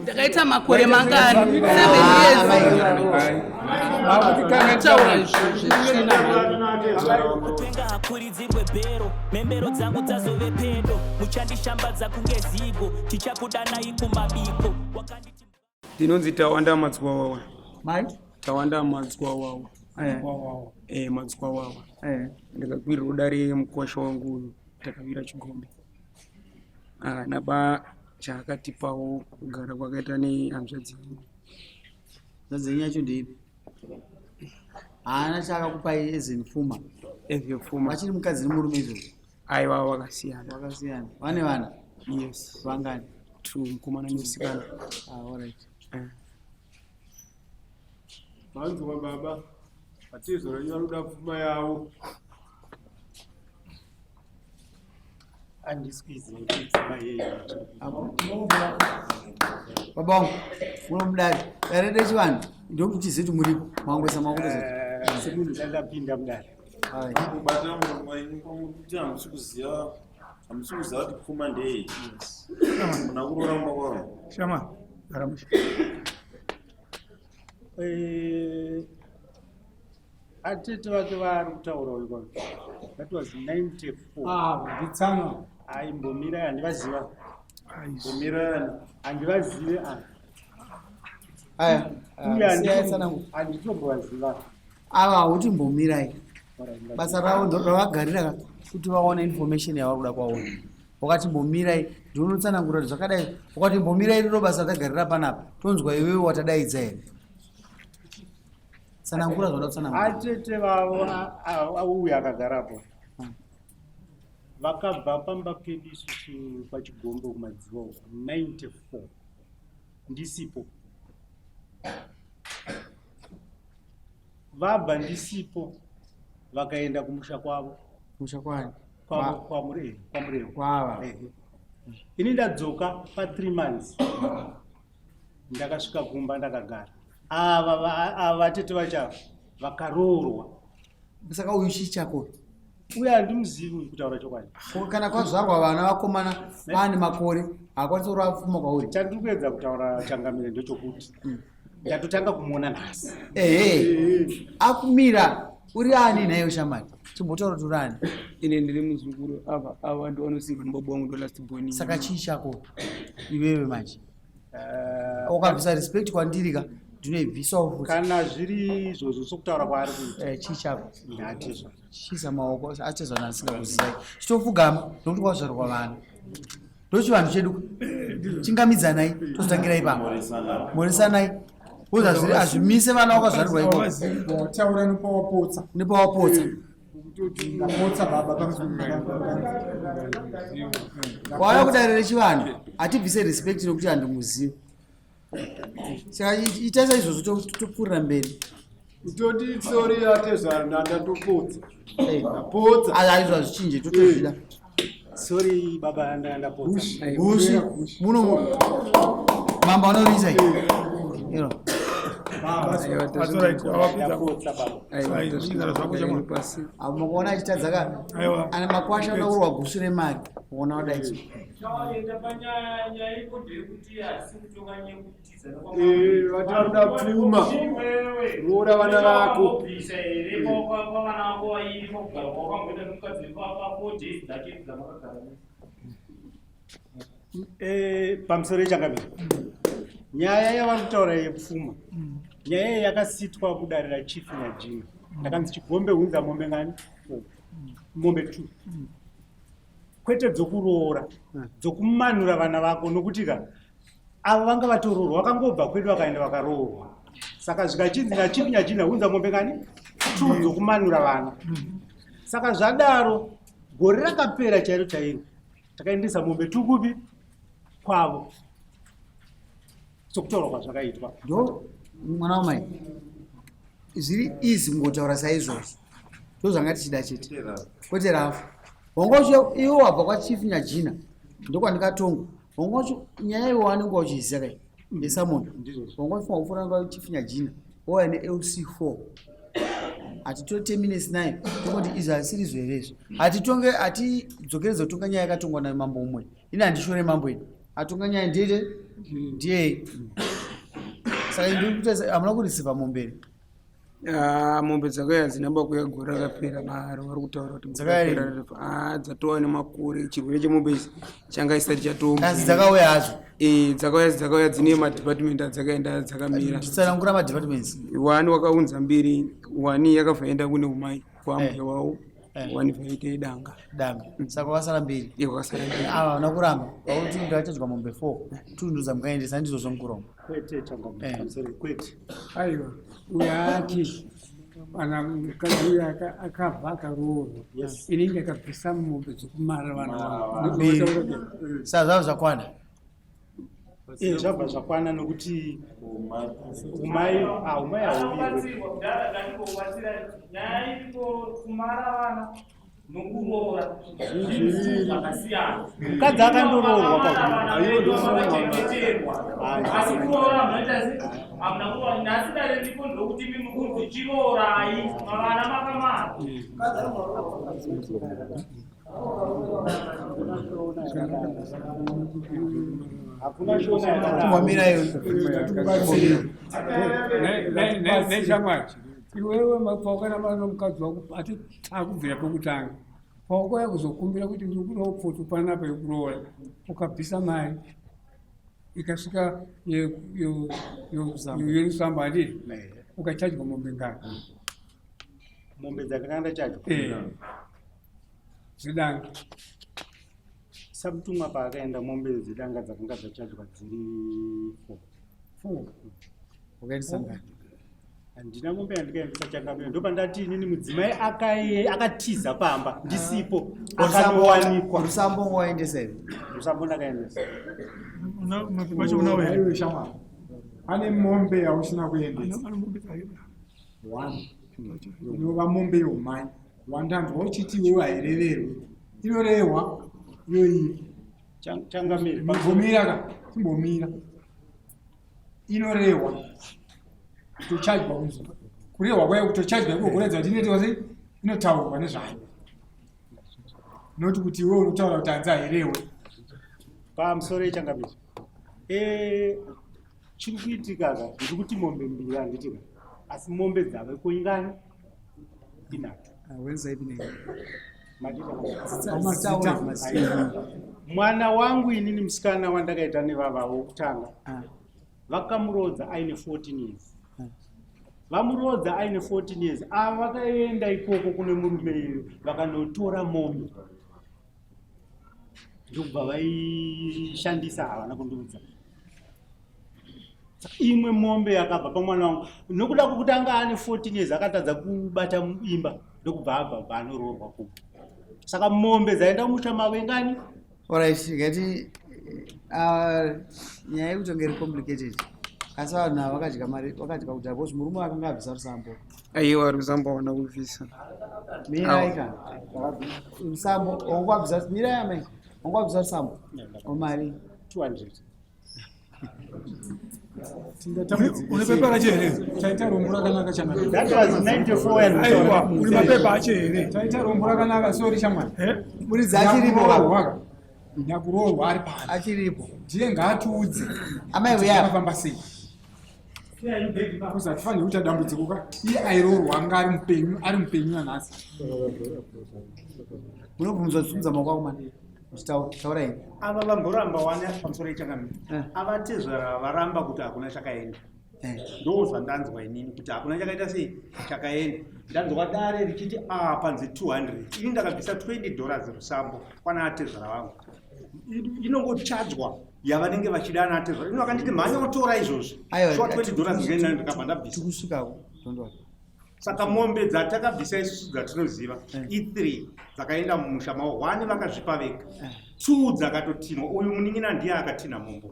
Ndakaita makore mangani? 7 years. Taura izvozvo zvisina. Kupenga hakuridzirwe bhero, mhembero dzangu dzazove pedo, muchandishambadza kunge zigo, tichakudanai kumabiko. Wakanditi Ndinonzi Tawanda Madzwawawa. Mai? Tawanda Madzwawawa. Eh. Eh, Madzwawawa. Eh. Ndakakwirira dare mukwasha wangu uyu takawira Chigombe. Ah, naba chaakatipawo kugara kwakaita nehanzvadzi yangu. Hanzvadzi yenyu yacho ndeipi? Haana chaakakupai as in pfuma. As in pfuma. Vachiri mukadzi nemurume izvozvo? Aiwa, vakasiyana. Vakasiyana. Vane vana? Yes. Vangani? Two, mukomana nemusikana. Ah, all right. Eh. Vanzwa baba, vatezvara venyu vanoda pfuma yavo. Handisi kuiziva kuti pfuma yei. Baba wangu, muno mudare. Dare rechivanhu ndokuti zive kuti muripo. Mangoisa maoko tozoti. Eh, semunhu ndandapinda mudare. Kubata muromo wenyu kwamuti hamusi kuziva hamusi kuziva kuti pfuma ndei. Muna kuroora mumba kwavo. Shama, gara mushe. Eh, atete vake vaari kutaura uyu kwavo. That was 94. Ah, nditsano. Aimbomira handivaziva. Mbomira handivazive ah. Aya, Uye siyai tsanangu. handitombovaziva. Ava hauti mbomirai. Basa ravo ndo ravagarira ka kuti vaone information yavari kuda kuvaona. Wakati mbomirai, ndinotsanangura kuti zvakadai. Wakati mbomirai riro basa ratagarira panapa. Tonzwa iwewe watadaidza here? Tsanangura zvauda kutsanangura. Atete vavo uyu akagarapo vakabva pamba pedu isusu paChigombe kuMadziva uko 94 ndisipo. Vabva ndisipo vakaenda kumusha kwavo. Kumusha kwani? Kwavo kwaMurewa. KwaMurewa. Kwava. Ehe. Ini ndadzoka pa 3 months. Ndakasvika kumba ndakagara. Ava ava vatete vacho vakaroorwa. Saka uyu chii chako? Uye handimuzivi uyu kutaura chokwadi. Ko kana kwazvarwa vana vakomana vane makore haakwanisi kurova pfuma kwauri. Chandiri kuedza kutaura changamire ndechokuti ndatotanga kumuona nhasi. Ehe. Akumira uri ani nhaiwe shamwari? Chimbotaura kuti uri ani? Ine ndiri muzukuru ava ava ndovanosirwa nebaba wangu ndo last born. Saka chii chako iwewe manje? Ukabvisa respect kwandiri ka ndinoibvisawo futi. Kana zviri izvozvo sokutaura kwaari kuita. Eh, chii chako? Ndatezva. Chiisa maoko atezvana asingakuzivai. Chitofugama nokuti kwazvarwa vana. Ndochivanhu chedu. Chingamidzanai tozotangira ipapo. Mhoresanai. Woza zviri hazvimise vana wakazvarirwa ikoko. Taura nepawapotsa. Nepawapotsa. Ndapotsa baba pamusoro. Wauya kudare rechivanhu hatibvise respect nokuti handimuzivi. Saka ita saizvozvo topfuurira mberi. Kutoti sorry atezvara ndatopotsa. Ndapotsa. Ayi izvo hazvichinje totozvida. Sorry baba ndapotsa. Gushi muno mambo anorisa iro. Mukuona achitadza ka ana makwasha anoda kurwa gusu remari kuona wadai. Eh, vati vanoda pfuma. Roora vana vako. Eh, pamusoro yechangamire nyaya yavari kutaura yepfuma nyaya iyi yakasitwa kudare rachief Nyajinga. Ndakanzi Chigombe hunza mombe ngani? Mombe 2 kwete dzokuroora, dzokumanura vana vako, nokuti ka avo vanga vatoroorwa vakangobva kwedu vakaenda vakaroorwa. Saka zvikachinzi nachief Nyajinga hunza mombe ngani? 2 dzokumanura vana. Saka zvadaro gore rakapera chairo chairo takaendesa mombe 2 kupi? Kwavo, sokutaurwa kwazvakaitwa. Ndo mwana wamai zviri easy kungotaura saizvozvo, ndozvanga tichida chete, kwete rafu. Wanga uchi iwe wabva kwachief Nyajina ndokwandikatongwa. Wanga uchi nyaya iwe wanenge uchiziva kai yesamondo. Wanga uchifunga kupfuura kwachief Nyajina wouya neLC4 hatitoteminesi nayo tongoti izvi hazisiri izvo here izvi. Hatitonge hatidzokeredza kutonga nyaya yakatongwa namambo umwe. Ini handishore mambo ini. Atonga nyaya ndiye ndiye. Saka ndiri kuita hamuna kureceiva mombe here? Ah, mombe dzakauya hadzina bakuya gore rakapera baro vari kutaura kuti gore Dzakauya rakapera rini? Ah, dzatova nemakore chirwere chemombe ichi changa isati chatombo Asi dzakauya hadzo? Eh, dzakauya dzakauya dzine madepartment adzakaenda dzakamira. Tsanangura madepartments. Wani wakaunza mbiri, wani yakabva yaenda kune umai kwambuya wavo, wani bva yaita danga. Danga. Saka wasara mbiri. Iye wakasara mbiri. Ava havana kuramba. Vakuti ndakachadzwa mombe 4. Tundu dzamukaendesa ndizvo zvomukuromba. Kwete changamire, pamusoro kwete. Aiwa, uyo ati kana mukadzi uyo akabva akaroorwa, inenge akabvisa mombe dzekumara vana vangu. Mbiri. Saka zvava zvakwana. Eh, zvabva zvakwana nokuti umai ah, umai hauvirwe. Nyaya iripo kumara vana nokuroora zvinhu zvakasiyana. Mukadzi akandoroorwa Vachengeterwa, asi kuroora munoita se hamuna kuroora. Nhasi dare riripo ndokuti imi mukunzi chiroorai mavana makamara. Kumbomira iwe. Neshamwari iwewe paukaramba nomukadzi wako ati takubvira pekutanga paukauya kuzokumbira kuti ndikudawo pfoto panapa yekuroora ukabvisa mari ikasvika yerusamba handii ukachajwa mombe ngani? Mombe dzakanga ndachajwa Zvedanga. Samutumwa paakaenda mombe dzedanga dzakanga dzachajwa dziri four. Four. Wakaendesa ngani? Handina mombe yandikaendesa changamire, ndopandati inini mudzimai akatiza pamba ndisipo akanowanikwa. Rusambo waendesa here? Rusambo ndakaendesa. Aiwe shamwari, pane mombe yausina kuendesa. One. Inova mombe yeumai. Wandanzwa uchiti iwewe haireverwi. Inorehwa iyoyi. Changamire. Mbomira ka, chimbomira. Inorehwa. Kutochajwa kunzi. Kurehwa kwayo kutochajwa iko kuratidza kuti inoitwa sei? Inotaurwa nezvayo. Not kuti iwewe unotaura kuti hanzi hairehwe. Pamusoro yechangamire. Chiri kuitika ka ndiri kuti mombe mbiri handiti ka asi mombe dzave kuingana inhatu. Mazita. Mwana wangu inini musikana wandakaita nevava wokutanga vakamuroodza aine 14 years. Vamuroodza aine 14 years ava vakaenda ikoko kune murume iyoyo vakanotora mombe ndokubva vaishandisa havana kundiudza. Saka imwe mombe yakabva pamwana wangu nokuda kwokuti anga ane 14 years akatadza kubata imba ndokubva abva bva anoroorwa kumba. Saka mombe dzaenda kumusha mavo ingani? Alright, ngati nyaya yekutonga iri complicated. Asi vanhu ava vakadya mari, vakadya kudhara because murume akanga abvisa rusambo. Aiwa, rusambo hawana kubvisa. Mirai ka. Rusambo, wangu wabvisa, mirai amai. Wangu wabvisa rusambo. Omari. 200. Une pepa racho here? Taita rombo rakanaka changamire. That was 94 and Aiwa, une mapepa acho here? Taita rombo rakanaka sorry shamwari. Muridzi achiripo Nyakuroorwa ka. Nyakuroorwa ari pano. Achiripo. Ndiye ngaatiudze. Amai uya. Zvakafamba sei? Kuzi hatifaniri kuita dambudziko ka. Iye airoorwa anga ari mupenyu, ari mupenyu nanhasi. Munobvunzwa zvisunza maoko ako mani. Uchitaura, taura henyu. Ava vamboramba wani pamusoro yechangamire. Ava tezvara varamba kuti hakuna chakaenda. Ndo zvandanzwa inini kuti hakuna chakaita sei chakaenda. Ndanzwa dare richiti ah panzi 200. Ini ndakabvisa 20 dollars rusambo kwana atezvara vangu. Inongochajwa yavanenge vachida ana atezvara. Ino vakanditi mhanya wotora izvozvi. Aiwa, Shuwa 20 dollars ngenda ndikabva ndabvisa. Tikusvikako. Don't worry. Saka mombe dzatakabvisa isusu dzatinoziva i3 dzakaenda mumusha mavo, one vakazvipa vega, two dzakatotinwa. Uyu munin'ina ndiye akatina mombe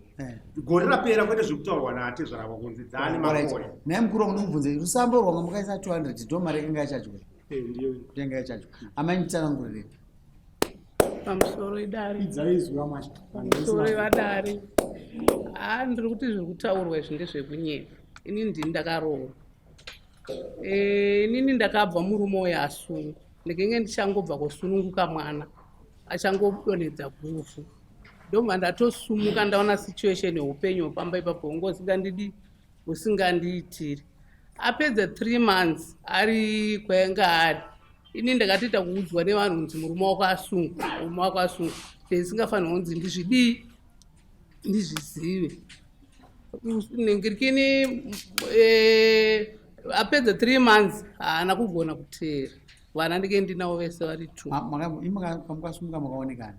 gore rapera, kwete zvekutaurwa naatezvara kunzi dzaane makore. Naye mukuru wangu ndikubvunze rusambo rwanga mukaisa 200 ndo mari yakanga yachajwa. Yanga yachajwa. Amai nditsanangurirei. Pamusoro idare. Idzaizwi vamwasha. Pamusoro vadare. Ah, ndiri kuti zviri kutaurwa izvi ndezvekunyepa. Ini ndini ndakaroorwa. Inini ndakabva murume uyo asungwa. Ndikenge ndichangobva kusununguka mwana achangodonhedza guvhu. Ndobva ndatosumuka ndaona situation yeupenyu hwepamba ipapo hunge usingandidi usingandiitiri. Apedza 3 months ari kwainge ari, ini ndakatoita kuudzwa nevanhu kunzi murume wako asungwa, murume wako asungwa, zvisingafanirwa kunzi ndizvidii ndizvizive. Ningirikini apedza 3 months haana kugona kuteera vana, ndike ndinavo vese vari 2. Pamukasumuka makaonekana?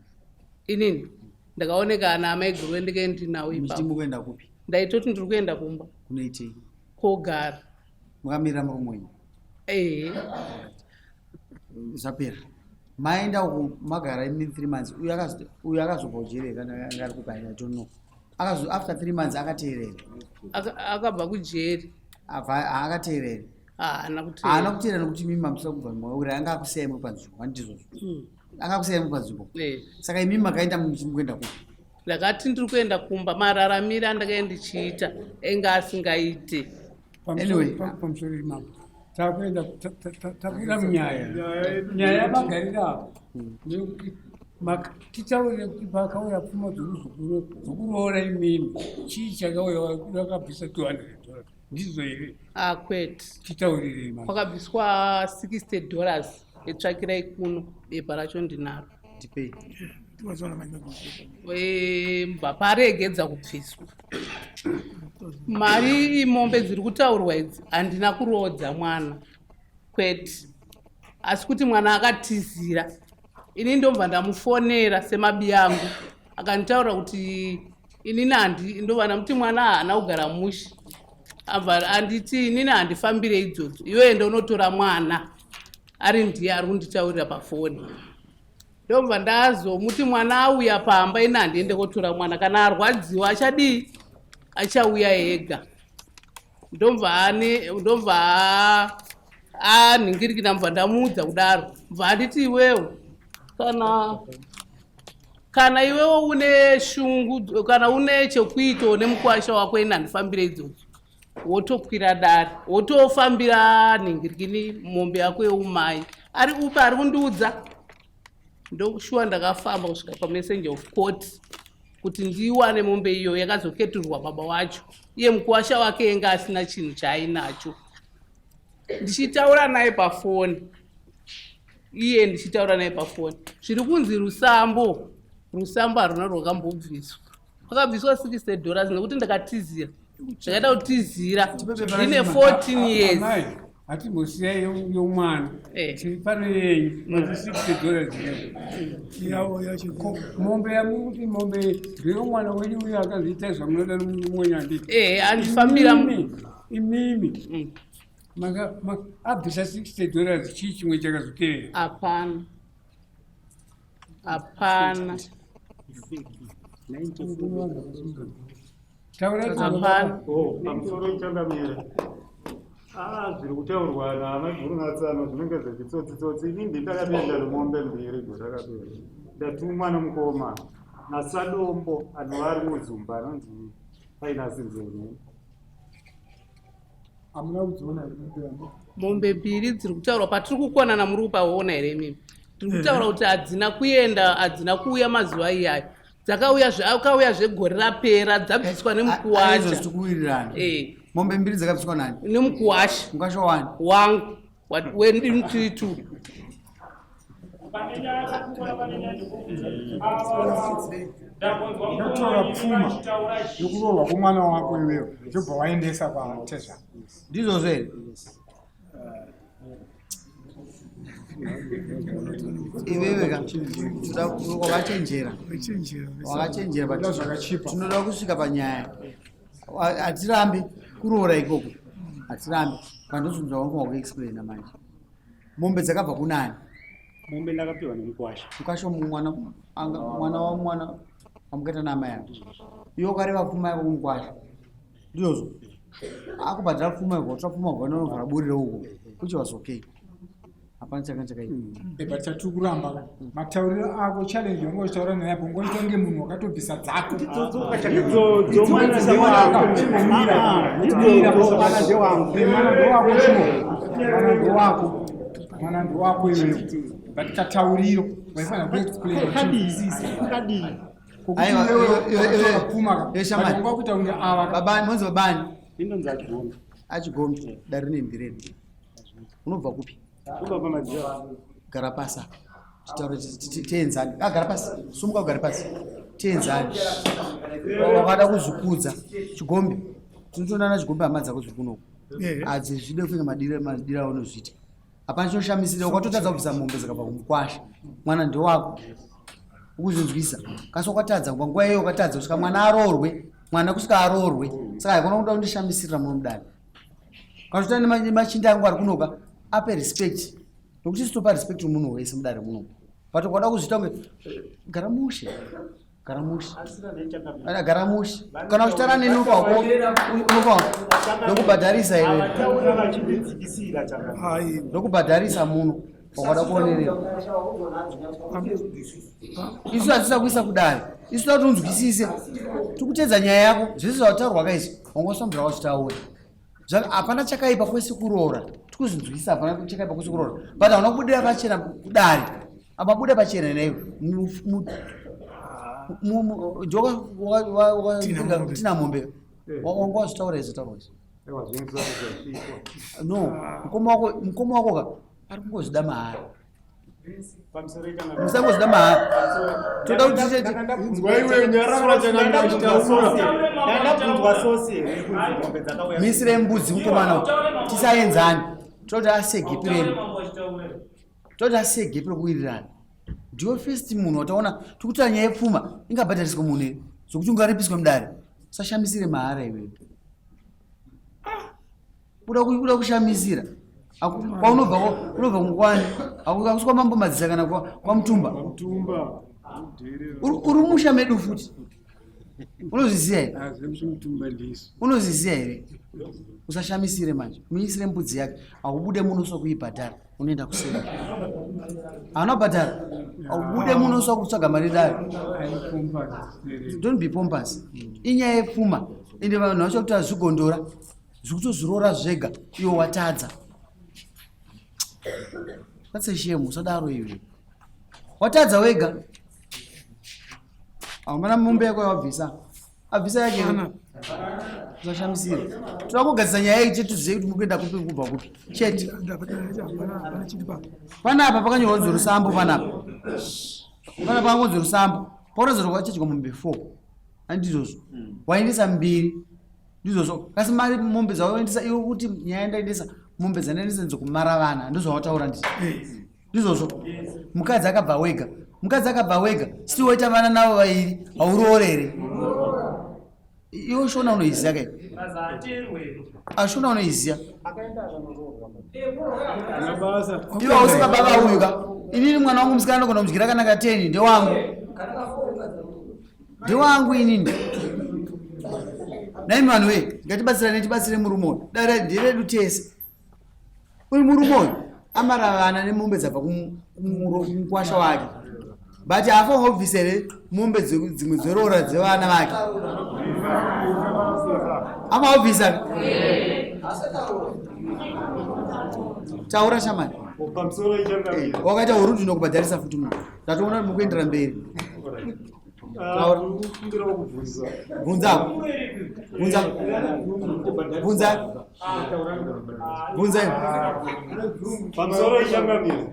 Inini ndakaonekana amaiguru vendike ndinawo Muchiti ipapo. mukuenda kupi? Ndaitoti ndiri kuenda kumba. Kunoitei? Kogara. Mukamirira murume wenyu? Ehe. Zvapera, maenda uku, magara imi 3 months. Uyu akazobva kujeri kana anga ari kupi, I don't know. Akazo after 3 months akateerera? Akabva kujeri. Abva akateerera? Haana kuteera. Haana kuteerera nokuti imimi mamusa kubva mauri anga akusiyai muri panzvimbo, handizvozvo? Anga akusiyai muri panzvimbo. Saka imimi makaenda muchikuenda kupi? Ndakati ndiri kuenda kumba. Mararamiro andakae ndichiita enga asingaite. Anyway. Pamusoro imambo, takuenda takuenda munyaya. Nyaya yamagarira apo ndeyekuti titaurire kuti pakauya pfuma dzokuroora imimi, chii chakauya? Vakabvisa $200, ndizvo here? Akwete. Titaurirei ma. Kwakabviswa $60 etsvakirai kuno, bepa racho ndinaro. Tipei. Bva paregedza kubviswa mari. Mombe dziri kutaurwa idzi handina kuroodza mwana, kwete, asi kuti mwana akatizira. Ini ndobva ndamufonera semabi yangu, akanditaura kuti inini handi, ndobva ndamuti mwana haana kugara mushi. Abva anditi inini handifambire idzodzo, iwe ende unotora mwana. Ari ndiye ari kunditaurira pafoni. Ndobva ndazomuti mwana auya pamba, ini handiende kotora mwana, kana arwadziwa achadii, achauya ega. Ndobva ane ndobva anhingirikina, mubva ndamuudza kudaro, mubva anditi iwewe kana iwewe une shungu kana une chekuitawo nemukwasha wako, ini handifambire idzodzo, wotokwira dare, wotofambira nhingirikini mombe yako yeumai. Ari upi ari kundiudza? Ndoshuwa ndakafamba kusvika pamessenger of court kuti ndiwane mombe iyo yakazoketurwa baba wacho. Iye mukuwasha wake enga asina chinhu chaainacho. Ndichitaura naye pafoni, iye ndichitaura naye pafoni, zviri kunzi rusambo, rusambo haruna rwakambobviswa. Kwakabviswa $60 nekuti ndakatizira, zvakaita kutizira ndine 14 years. Amai, hatimbosiyai yomwana. Tiri pano yenyu mati $60. Yawo yachiko. Mombe yamukuti mombe ndeyomwana wenyu uyo akazoita zvamunoda nomwenyandii. Andifambira. Imimi abvisa $60, chii chimwe chakazotevera? Hapana, hapana. Hapana. Oh, pamusoro changamira. Ah, zviri kutaurwa naamaiguru natsano zvinenge zvechitsotsi-tsotsi. Ini ndakapinda nemombe mbiri gore rakapera. Ndatumwa nomukoma nasadombo anova ari muzumba anonzi Painasi Nzene. Hamuna kudziona here mombe yangu? Mombe mbiri dziri kutaurwa patiri kukonana, muri kupaona here imimi? Tiri kutaura kuti hadzina kuenda, hadzina kuuya mazuva iyayo. Dzakauya, akauya zvegore rapera, dzabviswa Aizvo nemukuwasha. Tikuwirirana. Mombe mbiri dzakabviswa nani? Nemukuwasha. Mukwasha wani? Wangu wendiri two. Pane nyaya takura, pane nyaya ndikubvunza. Ava ndakonzwa Unotora pfuma yokuroorwa kwomwana wako iwewe, chobva waendesa kwatezvara. Ndizvozvo here? Iwewe ka wakachenjera, wakachenjera, but Zvakachipa. tinoda kusvika panyaya. Hatirambi kuroora ikoko, hatirambi pandozvinhu zvawangu wakuexplaina manje. Mombe dzakabva kunani? Mombe ndakapiwa nemukwasha. Mukwasha mwana mwana wa mwana wamukaita naamai ako. Iwe ukareva pfuma yako kumukwasha, ndizvozvo? Akubhadhara pfuma yako, watora pfuma kubva unovhara buriro uko, which was okay, hapana chakanga chakaipa. But chatiri kuramba ka, matauriro ako, challenge yanga uchitaura naye apo, ngoita kunge munhu wakatobvisa dzako. Idzodzo mwana ndewako. Idzodzo mwana ndewako. Mwana ndowako, chimo mwana ndowako, mwana ndowako iwewe, but katauriro waifanira kuexplain. Kadii? Kadii? Kokuti Aiwa, iwewe iwe- iwe- wakatora pfuma ka. iwe shamwari. But unga kuita kunge ava ka. Babani, monzi babani. Indonzi Achigombe. Achigombe, dare rine redu. Unobva kupi? Unobva pamadziva. Gara pasi apa. Titaure tienzane. Ah, gara pasi. Sumuka ugare pasi. Tienzane. Wakada kuzvikudza. Chigombe. Tinotoonana Chigombe hama dzako dziri kunoku. Hadzizvide kufunga madiro madiro aunozviita. Hapana chinoshamisira ukatotadza kubvisa mombe dzakabva kumukwasha. Mwana ndewako. Ukuzvinzwisa. Kasi wakatadza panguva iyoyo wakatadza kusvika mwana aroorwe. Mwana kusvika aroorwe. Saka haikona kuda kundishamisirira muno mudare. Kana uchitaura nemachinda angu ari kunoka ape respect. Nokuti isu topa respect kumunhu wese mudare muno. But ukada kuzviita kunge gara mushe. Gara mushe. Ana gara mushe. Kana uchitaura neni unopa unopa ndokubhadharisa iwe. Avataura vachindidzikisira changamire. Ndokubhadharisa muno. Wakada kuonerera. Isu hatisa kuisa kudare. Isu toda kuti unzwisise. Tikutedza nyaya yako. Zvese zvataurwa kaizvi. Wangosambura wachitaura. Hapana chakaipa kwese kuroora. Tikuzvinzwisisa hapana chakaipa kwese kuroora. But hauna kubudira pachena kudare. Apa buda pachena naiwe. Tina mombe. Wanga wazvitaura izvo taurwa izvi. No, mukoma wako mukoma wako ka ari kungozvida mahara. Musangozvida mahara. Toda kuti Ndandabvunzwa sosi here kunzi mombe dzakauya. Misire mbudzi mukomana uyu. Tisaenzane. Toda kuti asiye gepi redu. Toda kuti asiye gepi rokuwirirana. Ndiwe first munhu wataona tikutaura nyaya yepfuma ingabhadhariswe munhu here zvokuti ungaripiswe mudare. Usashamisire mahara iwewe. Uda uda kushamisira. Kwaunobva unobva kunkwani. Hakusi kwamambo Madzisa kana kwaMutumba. Mutumba. Uri musha medu futi. Unozviziva here? Mutumba ndisu. Unozviziva here? Usashamisire manje. Muisire mbudzi yake. Haubude muno uswa kuibhadhara. Unoenda kuseri. Hauna kubhadhara. Haubude muno uswa kutsvaga mari dare. Don't be pompous. Inyaya yepfuma. Ende vanhu vacho kuti azvigondora. Zvikutozviroora zvega iwe watadza. That's a shame. Usadaro iwe. Watadza wega. Hauna mombe yako yawabvisa. Abvisa yake. Usashamisire. Toda kugadzisa nyaya iyi chete tuzive kuti muri kuenda kupi kubva kupi. Chete. Panapa pakanyorwa kunzi rusambo panapa. Panapa pakangonzi rusambo. Paunozorwa kwachedya mombe 4. Handizvozvo. Waendesa mbiri. Ndizvozvo. Kasi mari mombe dzawaendesa iwe kuti nyaya ndaendesa mombe dzandaendesa ndidzokumara vana. Ndozvawataura ndizvo. Ndizvozvo. Mukadzi akabva wega. Mukadzi akabva wega. Still waita vana navo vairi. Hauroorere. Iwe shona unoiziya kai? Ashona unoiziya. Iwe hausi baba vauyu ka. Inini mwana wangu musikana anogona kumudyira kana ka 10 ndewangu. Ndewangu inini. Nai vanhu we, ngatibatsirane tibatsire murume uyu. Dare nderedu tese. Uyu murume uyu amara vana nemombe dzabva kumukwasha wake. But haafanirwa kubvisa here mombe dzimwe dzeroora dzevana vake? Amaobvisa? Taura shamani. Pamusoro ichangamire. Wakaita urudu nokubhadharisa futi munhu. Ndatoona kuti mukuendera mberi. Taura. Kumbira kubvunza. Bvunza. Bvunza. Bvunza. Bvunza. Pamusoro ichangamire.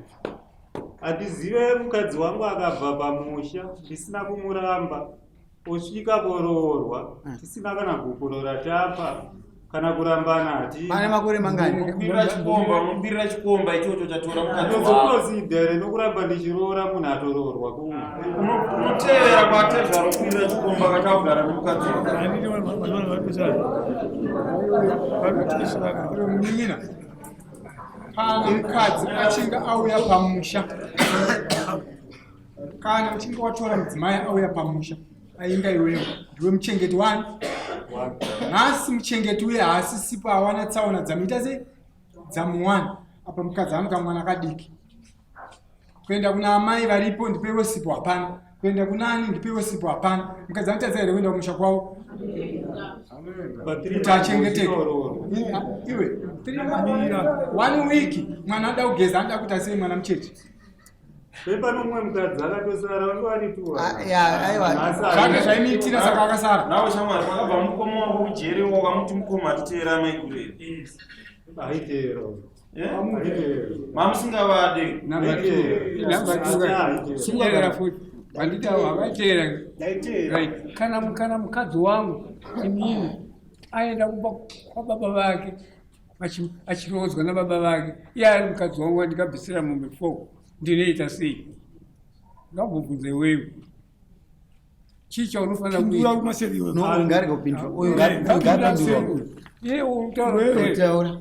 Handizive mukadzi wangu akabva pamusha ndisina kumuramba osvika poroorwa tisina kana gupuro ratapa kana kurambana hati Pane makore mangani? Unokwirira chikomba, unokwirira chikomba ichocho chatora mukadzi wako. Ndinozoprosidha here nokuramba ndichiroora munhu atoroorwa kumwe. Unotevera kwatezvara ukwirira chikomba kachakugara nemukadzi wako. Munin'ina kana mukadzi achinge auya pamusha kana uchinge watora mudzimai auya pamusha ainga iwewe ndiwe muchengeti wani nhasi muchengeti uye haasisipo awana tsaona dzamuita sei dzamuwana apa mukadzi amuka mwana kadiki kuenda kuna amai varipo ndipewe sipo hapana kuenda kuna ani ndipewe sipo hapana mukadzi anotadza here kuenda kumusha kwavo kuti achengeteke iwe one week mwana anoda kugeza anoda kuti asei mwana mucheche. Pepano mumwe mukadzi akatosara vanga vari Ah, ya, aiwa. Zvake zvaimuitira saka akasara. Nawo shamwari pakabva mukoma wako kujeri wakamuti mukoma atiteera maiguru here? Aiteera. Eh? Mamusingavade. Number two. Number two. Chiteera futi. Handiti avo havateera. Right. Kana kana mukadzi wangu inini aenda kumba kwababa vake achiroodzwa nababa vake iye ari mukadzi wangu wandikabvisira mombe 4 ndinoita sei? Ngambobvunze iwewe. Chii chaunofanira Pindura kumaseri iwewe. No, uyu ngaarege kupindura. Uyu ngaapindura. Iye utaura. Taura.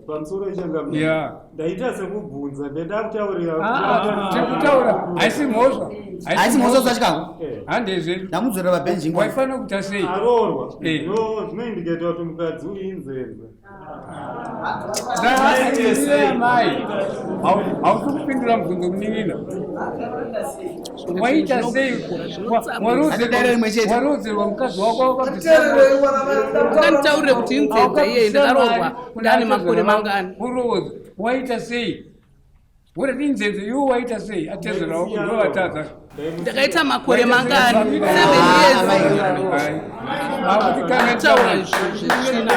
Pamusoro ichangamire. Yeah. Ndaita sekubvunza ndenda kutaurira. Ah, tekutaura haisi mhosva. Haisi mhosva usatyawo. Handezve. Ndamudzorera pabhenji ingwa. Waifanira kuita sei? Aroorwa. No, zvinoindiketa kuti mukadzi uyu inzenza. Mai, hausi kupindura mubvunzo munin'ina. Waita sei? Hatidare rimwe chete. Warodzerwa mukadzi wako Unganditaurire kuti inzenza iyeyi ndakaroorwa ndane makore mangani. Uroodza. Waita sei? Worati inzenza iwe waita sei? Atezera wako ndovatadza. Ndakaita makore mangani? 7 years. Taura izvozvo zvisina.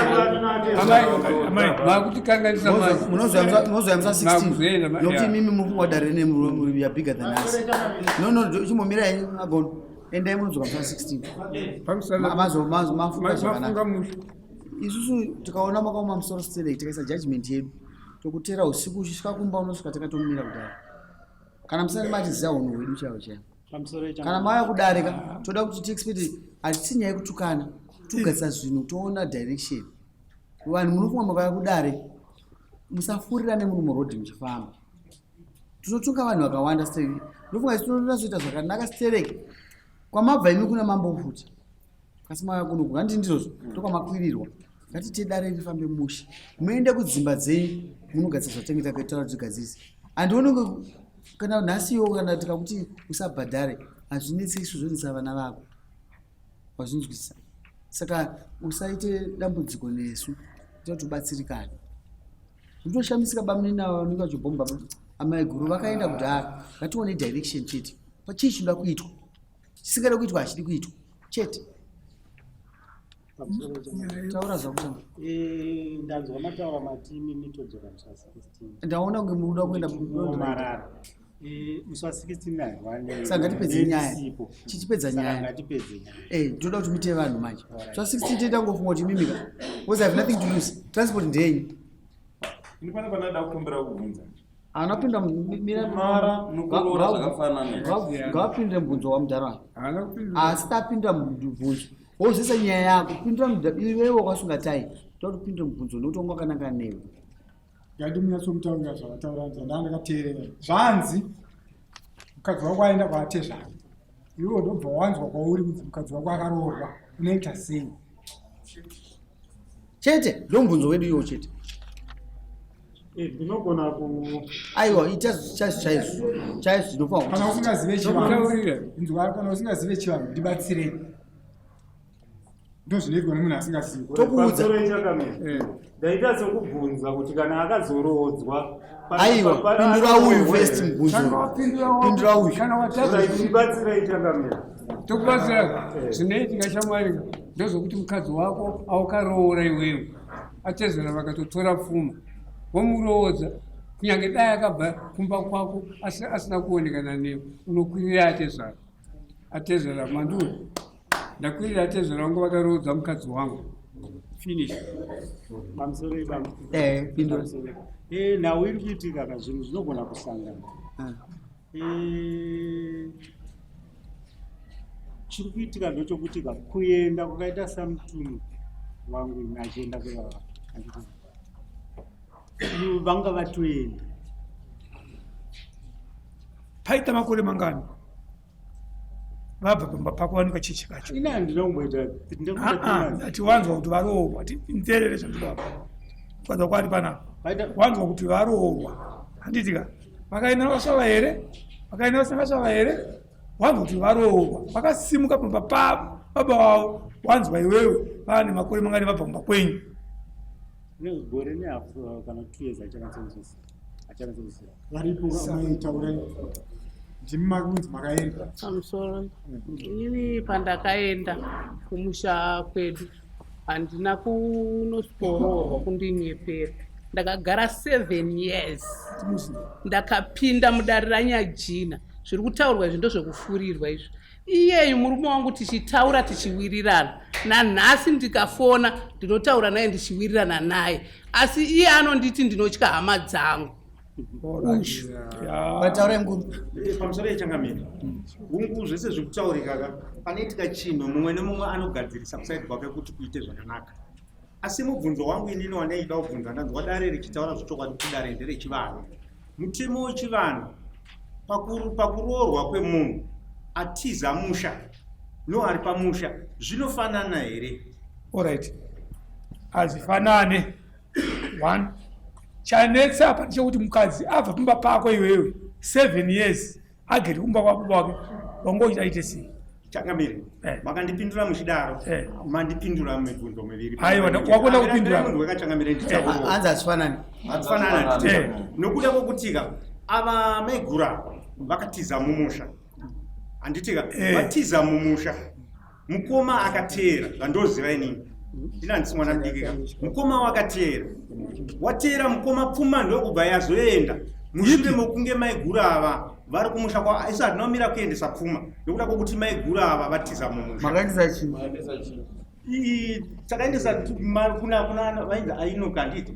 Makutikanganisa manje. Munozoyamisa 16 Makuzoenda, nokuti yeah. imimi mufunga dare rine ya bigger than us. No, no, chimbomirai agono. Endai munodzoka musa 16. Pamusana- Mafunga Mafunga zvakanaka. mushe. Isusu tikaona makaoma musoro sterek tikaisa judgment yedu tokutera usiku uchisvika kumba unosvika takatomira kudare. Kana musati matiziva unhu hwedu chaiwo chaiwo. Pamusoro Kana mauya kudare ka toda kuti tiexpect hatisi nyaya yekutukana togadzisa zvinhu toona direction. Vanhu munofunga makauya kudare musafurirane muri murodhi muchifamba. Tinotunga vanhu vakawanda sterek. Ndofunga isu tinotoita zvakanaka sterek. Kwamabva imi kuna mambo futi. Kasi mauya kuno handiti ndizvozvo ndokwamakwirirwa. Ngatite dare rifambe mushe. Muende kudzimba dzenyu munogadzisa zvatinenge takataura kuti tigadzirise. Handioni kunge kana nhasiwo kana tikakuti usabhadhare hazvinetsi isu zvonetsa vana vako. Wazvinzwisisa. Saka usaite dambudziko nesu ita kuti ubatsirikane. Unotoshamisika bamunini ava vanenge vachibhomba amai guru vakaenda kudhara. Ngatione direction chete. Pachii chinoda kuitwa? Chisingada kuitwa hachidi kuitwa. Chete. Taura zvako chama. Eh, ndanzwa mataura mati imimi todzoka musi wa 16. Ndaona kunge muri kuda kuenda Omarara. Eh, musi wa 16 naiwa. Saka ngatipedze nyaya. Chichipedza nyaya. Ngatipedze nyaya. Eh, ndoda kuti muite vanhu manje. So 16 toita kungofunga kuti mimika. Because I have nothing to lose. Transport ndeyenyu. Ini pane pandada kukumbira kubvunza. Haana kupinda mira Mara nokuroora zvakafanana. Ngavapindire mubvunzo wamudhara. Asi tapindira mubvunzo. Wozvisa nyaya yako. Pindura mubvunzo. Iwewe wakasunga tai. Toda kuti upindure mubvunzo nokuti wanga wakananga newe. Ngati munyatsomutaurira zvavataura zvandanga ndakateerera. Zvanzi mukadzi wako aenda kwaatezvara. Iwe ndobva wanzwa kwauri kunzi mukadzi wako akaroorwa. Unoita sei? Chete, ndo mubvunzo wedu iwo chete. Eh, ndinogona ku Aiwa, ita chaizvo chaizvo. Chaizvo zvinofanirwa Kana kuti- usingazive chivanhu. Inzwa kana usingazive chivanhu ndibatsirei. Ndozvinoitwa nemunhu asingazivi. Pamusoro ichakamira. Ndaita sekubvunza kuti kana akazoroodzwa Aiwa, pindura uyu first mubvunzo. Pindura uyu. Kana watadza Ndibatsirei changamira. tokubatsira zvinoitika shamwari ndezvokuti mukadzi wako aukaroora iwewe atezvera vakatotora pfuma vomuroodza kunyange dai akabva kumba kwako asi asina kuonekana newe unokwirira atezvara atezvara manduri ndakwirira atezvara vangu vakaroodza mukadzi wangu finish Pamusoro ibaba. Eh, pindura. Eh, nhau iri kuitika ka zvinhu zvinogona kusangana. Eh, chiri kuitika ndechokuti ka kuenda kwakaita samutunu wangu ini achienda kwevava ivo vanga vatoenda Paita makore mangani? Vabva pamba pako wanika chichi kacho. ini handina kumboita Ati wanzwa kuti varoorwa, nditeerere zvandinoapa. Kwanza kwari panapa. Wanzwa kuti varoorwa. Handiti ka? Vakaenda vasvava here? Vakaenda vasina vasvava here? Wanzwa kuti varoorwa. Vakasimuka pamba pavo, baba vavo. Wanzwa iwewe vane makore mangani vabva kumba kwenyu. gore nehafu kana 2 years achanatsoziva achanatsoziva Varipo amai taurai. Ndimi makunzi makaenda. Pamusoro inini pandakaenda kumusha kwedu handina kunosvikoroorwa kundinyepera. Ndakagara 7 years ndakapinda mudare raNyajina. Zviri kutaurwa izvi ndozvekufurirwa izvi. Iyeyu murume wangu tichitaura tichiwirirana nanhasi ndikafona ndinotaura naye ndichiwirirana naye asi iye anonditi ndinotya hama dzangu. Vataura mukuru. Eh, pamusoro yechangamire hungu zvese zviri kutaurika ka panoitika chinhu mumwe nemumwe anogadzirisa kusaidi kwake kuti kuite zvakanaka asi mubvunzo wangu inini wandaida kubvunza ndanzwa dare richitaura zvechokwadi kuti dare nderechivanhu mutemo wechivanhu pakuroorwa kwemunhu atiza musha no ari pamusha zvinofanana here orit hazvifanane one chanetsa apa ndechekuti mukadzi abva pamba pako iwewe seven years agere kumba kwababa wake wanga uchida aite sei changamire eh. makandipindura muchidaro eh. mandipindura mibvunzo miviri aiwa wakona kupindura munhu wekachangamire ndihanzi hazvifanani hazvifanani eh. nokuda kwokutika ava maigura vakatiza mumusha handitika vatiza mumusha mukoma akateera zvandoziva inini ndini handisi mwana mudiki ka mukoma wakateera wateera mukoma pfuma ndokubva yazoenda mushure mokunge maiguru ava vari kumusha kwa isu hatina kumira kuendesa pfuma nokuda kwokuti maiguru ava vatiza mumusha makaendesa chii takaendesa kuna kuna vainzi ainoka handiti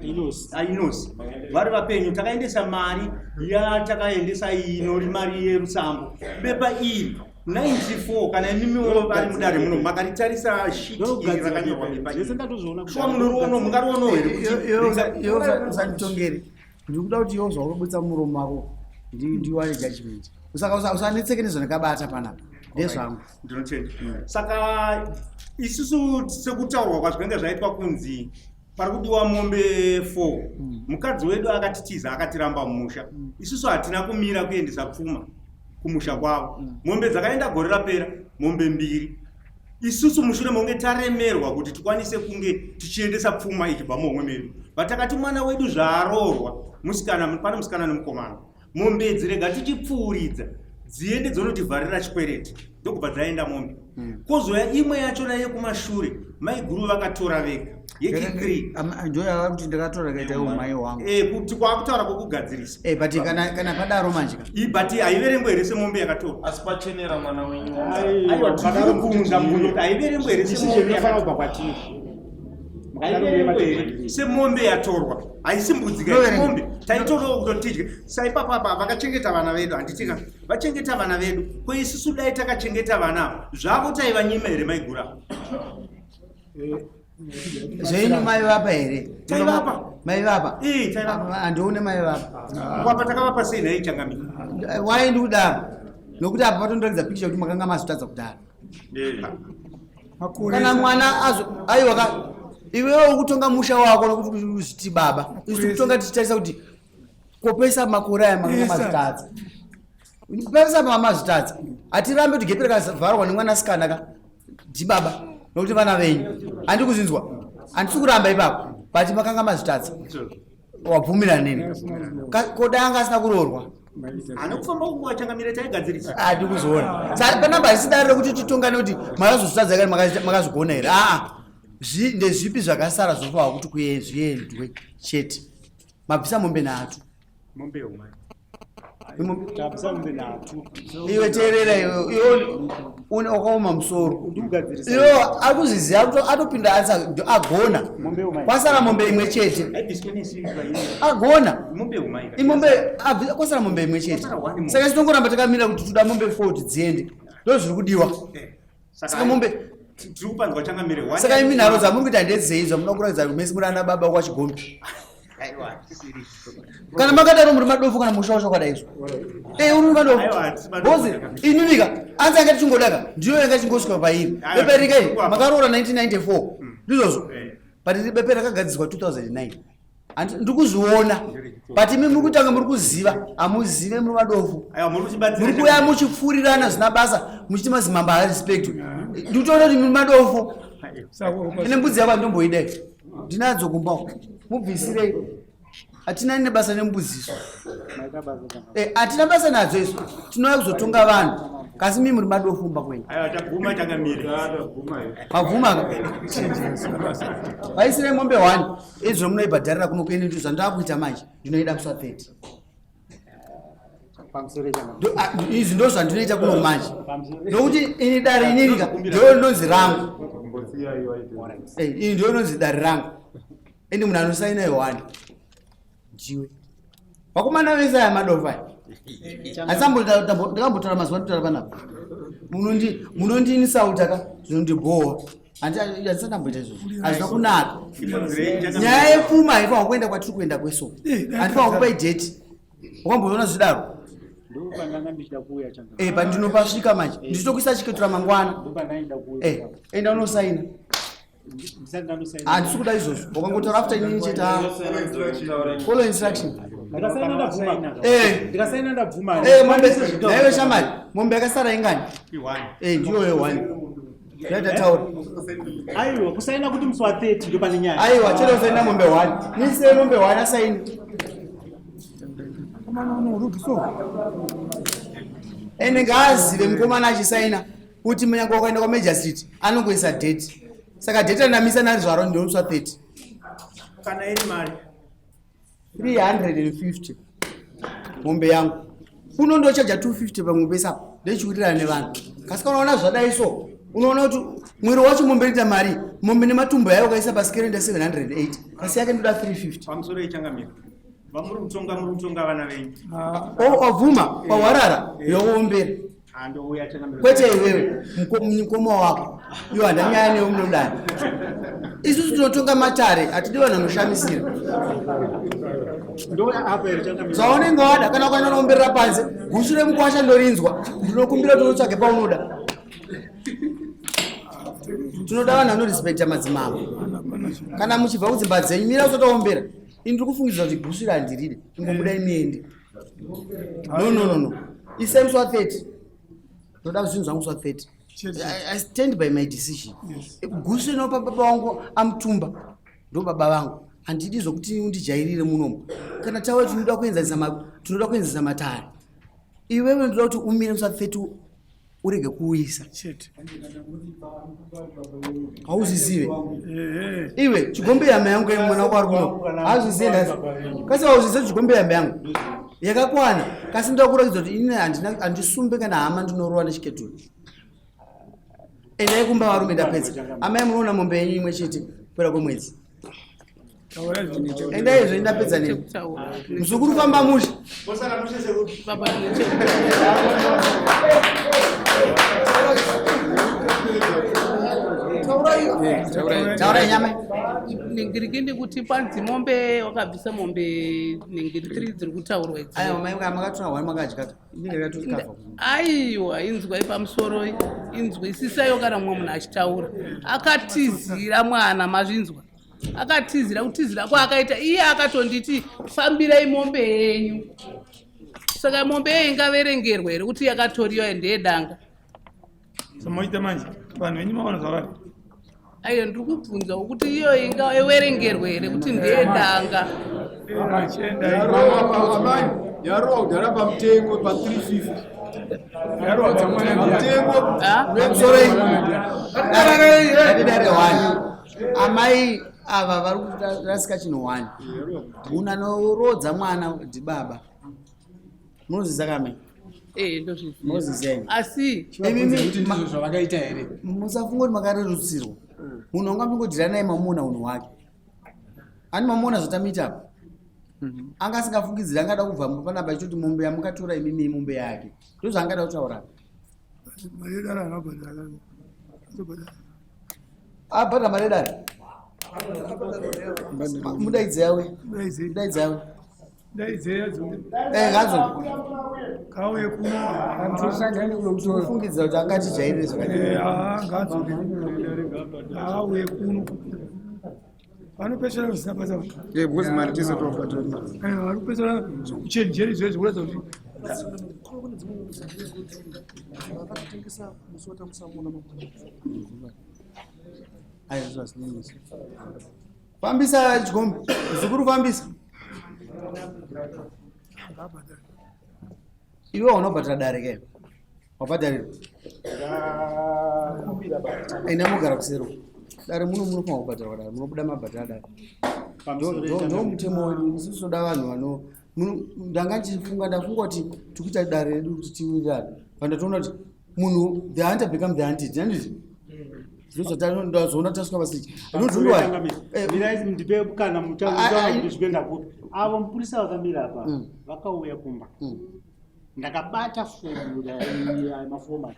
ainosi vari vapenyu takaendesa mari yatakaendesa inori mari yerusambo bepa iri 94 kana imimiwo vari mudare muno makaritarisa shit iri rakanyorwa bepa shuwa munoriona mungarionawo here kuti usanditongere ndiri kuda kuti iwo zvaurobudisa muromo wako ndiwane judgment saka usanetseke nezvandakabata panapa ndezvangu ndinotenda saka isusu sekutaurwa kwazvinenge zvaitwa kunzi pari kudiwa mombe 4 hmm. mukadzi wedu akatitiza akatiramba mumusha hmm. isusu hatina kumira kuendesa pfuma kumusha kwavo hmm. mombe dzakaenda gore rapera mombe mbiri isusu mushure monge taremerwa kuti tikwanise kunge tichiendesa pfuma ichibva muhomwe medu but takati mwana wedu zvaaroorwa musikana pane musikana nemukomana mombe idzi rega tichipfuuridza dziende dzonotivharira chikwereti ndokubva dzaenda mombe hmm. kozouya imwe yachona yekumashure maiguru vakatora vega yechithree ndoyava kuti ndakatora kaita iwo mai wangu eh, kuti kwakutaura kwokugadzirisa eh, but kana kana padaro manje but haiverengwe here semombe yakatorwa asi pachenera mwana wenyu aiwa tiri kubvunza mubvunzo kuti haiverengwe here semombe yakatorwa kwatiri haiverengwe here semombe yatorwa haisi mbudzi ka mombe taitorawo kutoti tidye saipapapa vakachengeta vana vedu handitika vachengeta vana vedu ko isusu dai takachengeta vana ava zvavo taivanyima here maigura zvenyu maivapa here taivapa maivapa eh, taivapa handione maivapa kwapa takavapa sei nhai changamire eh, wai ndikudaro nokuti apa patondiratidza picture kuti makanga mazotadza kudaro eh. kana mwana azo aiwa ka iwewe ukutonga musha wako nokuti uzviti baba isu kutonga tichitarisa kuti kopesa makore aya makanga mazotadza pesa mamazvitadza hatirambe kuti gepi rakavharwa nemwanasikana ka ndibaba nokuti vana venyu handi kuzinzwa handisi kuramba ipapo but makanga mazvitadza wabvumirana neni kodai anga asina kuroorwa anokufamba kunguva changamire taigadzirisa handi kuzoona panamba haisi dare rekuti titongane kuti makazozvitadza kani makazvigona here aa ndezvipi zvakasara zvofanwa kuti zviendwe chete mabvisa mombe nhatu mombe yomai tabvisa mombe nhatu iwe teerera iwe iwe une wakaoma musoro iwe akuzviziva atopinda ansa agona kwasara mombe imwe chete agona imombe kwasara mombe imwe chete saka titongoramba takamira kuti toda mombe 4 dziende ndo zviri kudiwa eh, saka mombe tiri kupanzwa changamire saka imi nharo dzamuri kuita ndedzei zvamunoda kuratidza kuti mese muri ana baba kwachigombe kana makadaro muri madofu kana musha wacho wakadai izvo e uri madofu bozi inimika anzi anga tichingodaka ndiyo yanga ichingosvika pairi bepe rika iri makaroora 1994 hmm. ndizvozvo eh. but bepe rakagadziswa 2009 ndikuzviona but imi muri kutanga muri kuziva hamuzive muri vadofu muri kuuya muchipfuurirana zvina basa muchiti mazimamba arespect ndikutoona kuti muri madofu ine mbudzi yako andomboidai ndinadzo kumba uko mubvisirei hatina nebasa nembudziso Eh, hatina basa nadzo isu tinouya kuzotonga vanhu kasi mii muri madofu mumba kwenyu Aiwa, taguma changamire. mabvuma ka vaisirei mombe 1 izvo munoibhadharira kuno kuende ndizvo zvandakuita manje ndinoida musi wa 30. Pamusoro changamire. Izvi ndo zvandinoita kuno manje nokuti ini dare inini ka ndo rinonzi rangu. Eh, ini ndo rinonzi dare rangu ende munhu anosaina yohani ndiwe. Vakomana vese aya madofu aya asambotaura mazuva nditaura panapa. Munondiinisauta ka zvinondibhowa. Handisati ndamboita izvozvo, hazvina kunaka. Nyaya yepfuma haifanwa kuenda kwatiri kuenda kweso, handifanwa kupai date. Wakamboona zvidaro? Ndopandanga ndichida kuuya changamire. Eh, pandinopasvika manje ndichitokuisa chiketura mangwana. Ndopandaida kuuya. Eh, enda unosaina. Ndisati ndanosaina. Handisi kuda izvozvo, wakangotaura after inini chete. Ah, follow instruction. Ndikasaina ndabvuma. Eh. Ndikasaina ndabvuma. Eh, mombe naiwe shamari, mombe yakasara ingani? Eh, ndiyoyo one yatataura. Aiwa, kusaina kuti musi wa 30 ndo pane nyaya. Aiwa, chete usaina mombe one, nisei mombe one asaini. Ende ngaazive mukomana achisaina kuti munyange wakaenda kwamajor street anongoisa date, saka date randamisa nazvaro ndinomusi wa 30. Kana iri mari? 350 mombe yangu kuno ndochaja 250 pamwe pese apa ndechiwirirana nevanhu. Kasi kana unaona zvadai so unoona kuti mwiri wacho mombe inoita mari, mombe nematumbo yayo ukaisa pasikero inoita 780, kasi yake ndoda 350. Pamusoro yechangamire. Vamuri kutonga, muri kutonga vana venyu. Wabvuma wahwarara yokuombera. Handouya changamire. Kwete iwewe, mukoma wako iwo handanyaya newe munodai. Isusu tinotonga matare, hatidi vanhu vanoshamisira. Ndouya apo here changamire? Zvaunenge wada kana ukaenda unoomberera panze gushu remukwasha ndorinzwa, ndinokumbira kuti unotsvage paunoda. Tinoda vanhu vanorespekta madzimambo. Kana muchibva kudzimba dzenyu mira usataombera. Ini ndiri kufungidza kuti gushu iri handiride, ingobudai muende. No, no, no, no, isai musi wa 30, ndoda zvinhu zvangu musi wa 30. I stand by my decision. Gushu inopa baba vangu amutumba, ndo baba vangu. Handidi zvokuti undijairire munomu. Kana tauya tinoda kuenzanisa tinoda kuenzanisa matare. Iwewe ndoda kuti umire musi wa 30 urege kuuyisa. Hauzvizive iwe chigombe yama yangu mwana wako ari kuno haazvizive nhasi, kasi hauzvizive chigombe yama yangu yakakwana. Kasi ndoda kuratidza kuti inini handisumbe kana hama, ndinorova nechiketuri. Endai kumba varume, ndapedza. Amai, munoona mombe yenyu imwe chete kupera kwemwedzi. Endai izvo, ndapedza nemi. Muzukuru, famba mushe. Bosara mushe sekuru. Baba. Taurai nyama. Ningirikindi kuti panzi mombe wakabvisa mombe ningiri 3 dziri kutaurwa idzi. Aiwa mai, makatora hwani makadya, inenge yakatokavha. Aiwa, inzwai pamusoro, inzwisisaiwo kana mumwe munhu achitaura. Akatizira mwana, mazvinzwa? Akatizira, kutizira kwaakaita iye akatonditi fambirai mombe yenyu. Saka mombe yeyo ingaverengerwa here kuti yakatoriwa ndeyedanga? Zvamoita manje vanhu venyu maona zvavari. Aiwa, ndiri kubvunza kuti iyo ingaverengerwa here kuti ndeyedanga? Amai, yarowa kudhara pamutengo pa350 pamutengo. Pamusoroi dare one, amai ava vari kurasika chinhu one. Munhu anorodza mwana ndibaba, munozviziva kamai? Eh, ndozviziva. Munozviziva imi? Asi Imimi Kuti ndizvo zvavakaita here? Musafunga kuti makarerutsirwa. Munhu wanga mungodhira naye mamuona unhu hwake ani, mamuona zvatamiita apa. Anga asingafungidziri, angada kubva panapa achitoti mombe yamukatora imimi mombe yake, ndo zvaangada kutaura. Mari yedare anobhadhara, anobhadhara. Abhadhara mari yedare, mudaidze yawe, mudaidze yawe. Daidze yadzo. Eh, ngadzo. Kauye kuno. Kufungidzira kuti angatijairire zvakadii. Eh, ah, ngaadzoke, auye kuno, vanopesera zvisina basa. Eh, because mari tese tobhadhara. Eh, vari kupesera zvekuchenjeri izvezvi kuratidza kuti Vakatotengesa musi watamusamuna mangwana. Aiwa, zvazvinenge. Fambisa chigombe, muzukuru, fambisa. Ngabhadhare. Iwe unobhadhara dare ke? Wabhadharira? Enda mugara kusero. Dare muno munofanira kubhadharwa dare, munobuda mabhadhara dare. Ndo mutemo wedu, isusu toda vanhu vano ndanga ndichifunga ndafunga kuti tikuita dare redu kuti tiwirirane. Pandatoona kuti munhu the hunter become the hunted, handiti? Ndozvatazoona tasvika pastage. Ndozvondiwa. Mirai ndipe kana mutaura kuti zvikuenda kupi. Avo mupurisa vakamira apa vakauya kumba. Ndakabata fomu mafomu aya.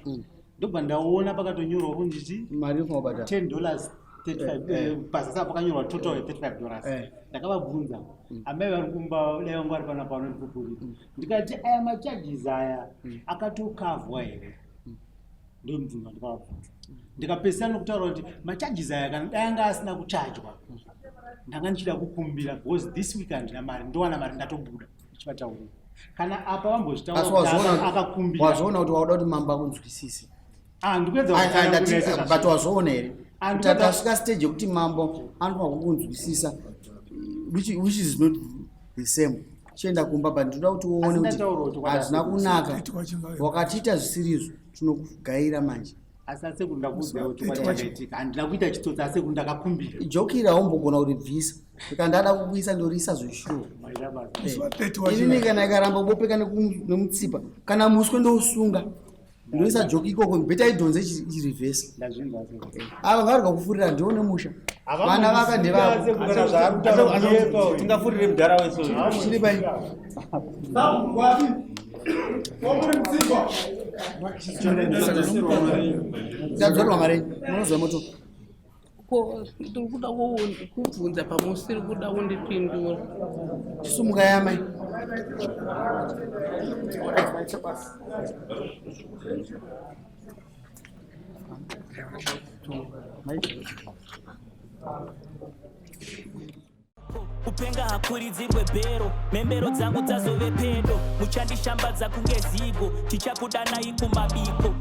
Ndobva ndaona pakatonyorwa kunzi chi mari inofanira kubhadhara. 10 dollars 35 pazasi apa pakanyorwa total ye 35 dollars. Ndakavabvunza amai vari kumba dai vangu vari panapa vanondipupurira. Ndikati aya macharges aya akatokavhwa here? Ndomubvunzo wandakavabvunza. Ndikapedzisira nokutaura kuti macharges aya kana dai anga asina kuchajwa ndanga ndichida kukumbira because this week handina mari ndowana mari ndatobuda ndichivataurira. Kana apa vambozvitaura Asi kuti akakumbira. wazoona kuti wauda kuti mambo akunzwisise. Ah, ndikuedza Ai, ai, kutsanangura ndati- izvo but wazoona here Ah, kuti tasvika stage yekuti mambo anofanira kukunzwisisa which is not the same. Chienda kumba but ndinoda kuti uone Asi kuti ndataura kuti hazvina kunaka. kwada- Wakatiita zvisiri tinokugaira manje. Asi asekuru ndakuudza kuti chokwadi chakaitika handina kuita chitsotsi asekuru ndakakumbira. Joki raumbogona kuribvisa. Kana ndada kukuisa ndoriisa zveshuwa. Maita basa. Inini kana ikaramba kubopeka nemutsipa kana muswe ndousunga ndoisa joki ikoko bheta idhonze ichirivhesa. Ndazvinzwa asekuru. Ava ngavarega kufurira ndiwo nemusha. Vana vaka ndevavo. Tingafurire mudhara wese uyu. Chiri pai. Tadzorwa mari munozwa moto. Ko ndiri kuda kubvunza pamusiri kuda kundipindura. Sumuka yamai. Kupenga hakuridzirwe bhero, mhembero dzangu dzazove pedo, muchandishambadza kunge zigo, tichakudanai kumabiko.